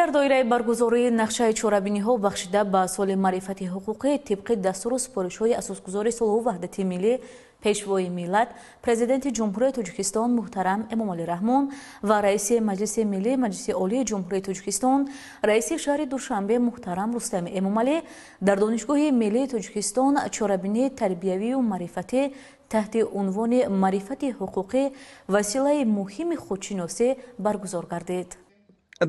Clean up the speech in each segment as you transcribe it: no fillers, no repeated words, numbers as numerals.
Дар доираи баргузории нақшаи чорабиниҳо бахшида ба соли маърифати ҳуқуқӣ тибқи дастуру супоришҳои асосгузори сулҳу ваҳдати миллӣ, пешвои миллат, президенти Ҷумҳурии Тоҷикистон муҳтарам Эмомалӣ Раҳмон ва раиси Маҷлиси Миллӣ Маҷлиси Олии Ҷумҳурии Тоҷикистон, раиси шаҳри Душанбе муҳтарам Рустами Эмомалӣ дар Донишгоҳи Миллии Тоҷикистон чорабинии тарбиявию маърифатӣ таҳти унвони «Маърифати ҳуқуқӣ василаи муҳими худшиносӣ» баргузор гардид.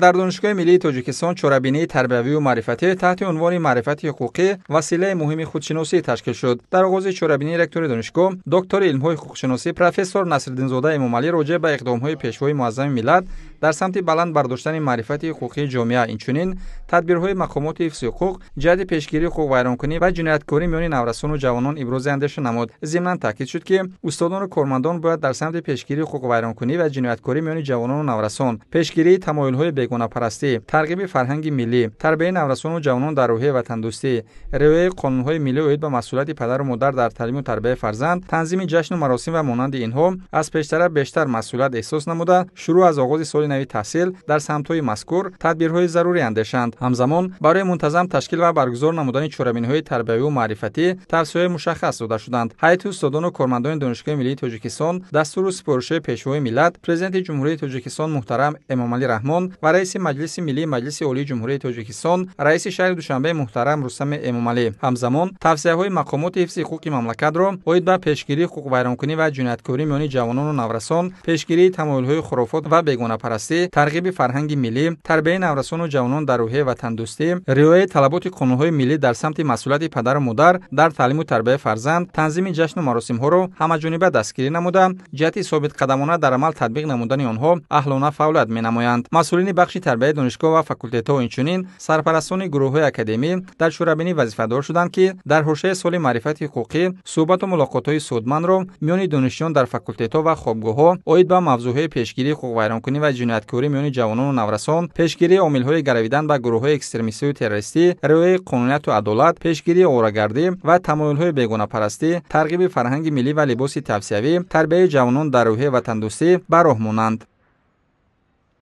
Дар Донишгоҳи Миллии Тоҷикистон чорабинии тарбиявию маърифатӣ таҳти унвони «Маърифати ҳуқуқӣ василаи муҳими худшиносӣ» ташкил шуд. Дар оғози чорабинӣ ректори донишгоҳ, доктори илмҳои ҳуқуқшиносӣ, профессор Насриддинзода Эмомалӣ роҷеъ ба иқдомҳои пешвои муаззами миллат дар самти баланд бардоштани маърифати ҳуқуқии ҷомеа, инчунин тадбирҳои мақомоти ҳифзи ҳуқуқ ҷиҳати пешгирии ҳуқуқвайронкунӣ ва ҷинояткорӣ миёни наврасону ҷавонон ибрози андеша намуд. Зимнан таъкид шуд, ки устодону кормандон бояд дар самти пешгирии ҳуқуқвайронкунӣ ва ҷинояткорӣ миёни ҷавонону наврасон, пешгирии тамоюлҳои бегонапарастӣ, тарғиби фарҳанги миллӣ, тарбияи наврасону ҷавонон дар рӯҳияи ватандӯстӣ, риояи қонунҳои миллӣ оид ба масъулияти падару модар дар таълиму тарбияи фарзанд, танзими ҷашну маросим ва монанди инҳо аз пештара бештар масъулият эҳсос намуда, шурӯъ аз оғози соли нави таҳсил дар самтҳои мазкур тадбирҳои зарурӣ андешанд. Ҳамзамон барои мунтазам ташкил ва баргузор намудани чорабиниҳои тарбиявию маърифатӣ тавсияҳои мушаххас дода шуданд. Ҳайати устодону кормандони Донишгоҳи Миллии Тоҷикистон дастуру супоришҳои пешвои миллат, президенти Ҷумҳурии Тоҷикистон муҳтарам Эмомалӣ Раҳмон ва раиси Маҷлиси Миллии Маҷлиси Олии Ҷумҳурии Тоҷикистон, раиси шаҳри Душанбе муҳтарам Рустами Эмомалӣ, ҳамзамон тавсияҳои мақомоти ҳифзи ҳуқуқи мамлакатро оид ба пешгирии ҳуқуқвайронкунӣ ва ҷинояткорӣ миёни ҷавонону наврасон, пешгирии тамоюлҳои хурофот ва бегонапарастӣ, тарғиби фарҳанги миллӣ, тарбияи наврасону ҷавонон дар рӯҳияи ватандӯстӣ, риояи талаботи қонунҳои миллӣ дар самти масъулияти падару модар дар таълиму тарбияи фарзанд, танзими ҷашну маросимҳоро ҳамаҷониба дастгирӣ намуда, ҷиҳати собитқадамона дар амал татбиқ намудани онҳо аҳлона фаъолият менамоянд. Масъулини бахши тарбияи донишгоҳ ва факултетҳо, инчунин сарпарастони гурӯҳҳои академӣ дар чорабинӣ вазифадор шуданд, ки дар ҳошияи соли маърифати ҳуқуқӣ суҳбату мулоқотҳои судмандро миёни донишҷӯён дар факултетҳо ва хобгоҳҳо оид ба мавзӯъҳои пешгирии ҳуқуқвайронкунӣ ва ҷинояткорӣ миёни ҷавонону наврасон, пешгирии омилҳои гаравидан ба гурӯҳҳои экстремистию террористӣ, риояи қонунияту адолат, пешгирии оварагардӣ ва тамоюлҳои бегонапарастӣ, тарғиби фарҳанги миллӣ ва либоси тавсиявӣ, тарбияи ҷавонон дар рӯҳияи ватандӯстӣ ба роҳ монанд.